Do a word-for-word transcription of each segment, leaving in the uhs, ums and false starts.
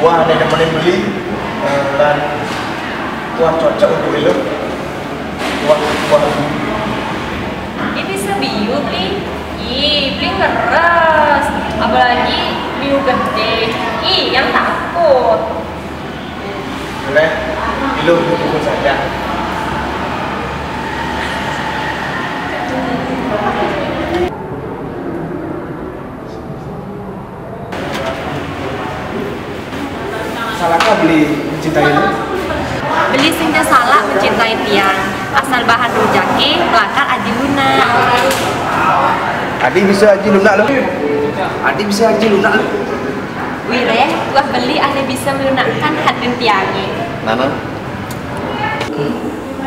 Wah, ada nemenin beli, eh, lan wah cocok untuk ilmu. Wah, wah. Ih, bisa biu beli. Ih, beli ngeres. Apalagi biu gede. Ih, yang takut. Boleh, ilmu buku saja. Salahkah beli mencintai lu? Beli sing teu salah mencintai tiang. Asal bahan rujake, lakar aji lunak. Adi bisa aji lunak lu. Adi bisa aji lunak lu. Wireh, buah beli ane bisa melunakkan hatin tiange. Nana.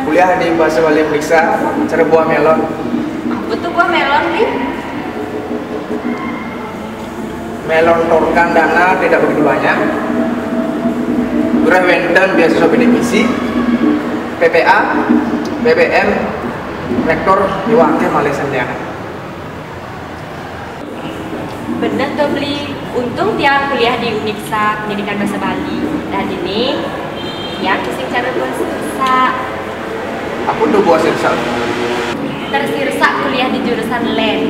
Kuliah di Basa Bali Uniksa, cara buah melon. Apa tuh buah melon, Bi? Melontorkan dana tidak begitu banyak. Gerah wenten beasiswa bidik misi, P P A, B B M, rektor iwake malih sanjana. Bener tuh beli. Untung tiang kuliah di Uniksa Pendidikan Bahasa Bali. Dan ini tiang sing cara bahasa. Apa tuh buah sirsa? Tersirsa kuliah di jurusan len.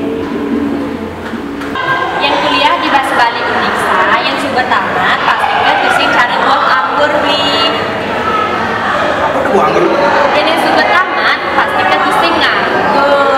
Yang kuliah di Basa Bali Uniksa, yang suka tamat, pasti kan sing cara buah anggur beli. Apa tuh buah anggur? Dan yang suka tamat, pasti kan sing nganggur.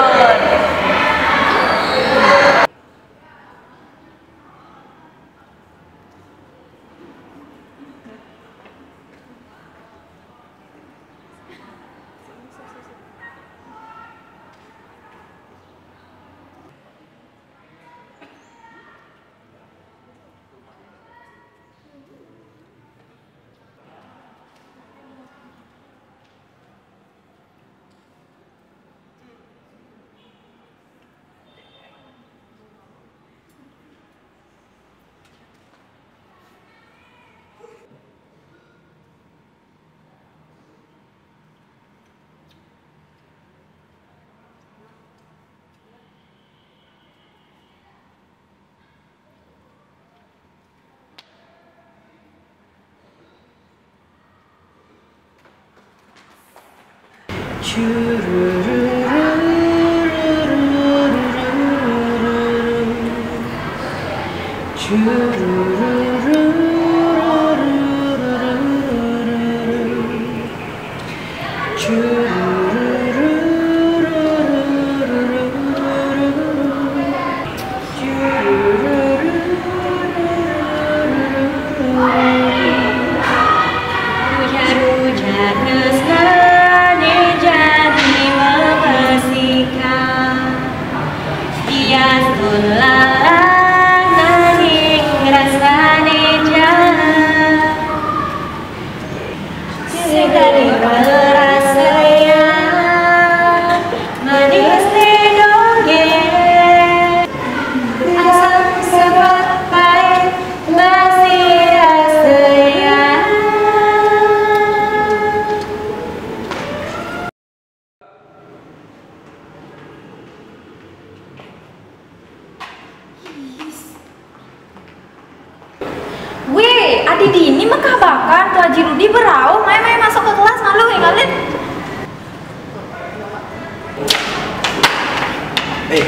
Ujar-ujar tresnane jani mepesika. Bias pun lalah nanging rasane jahat. Sing dadi perasaan manis di dongeng. Asam sepat pait masih rasanya. Weh, adi dini mekah bakan, Tuh Haji Rudi berauh, mai-mai masuk ke kelas, malu ingalin. Eh,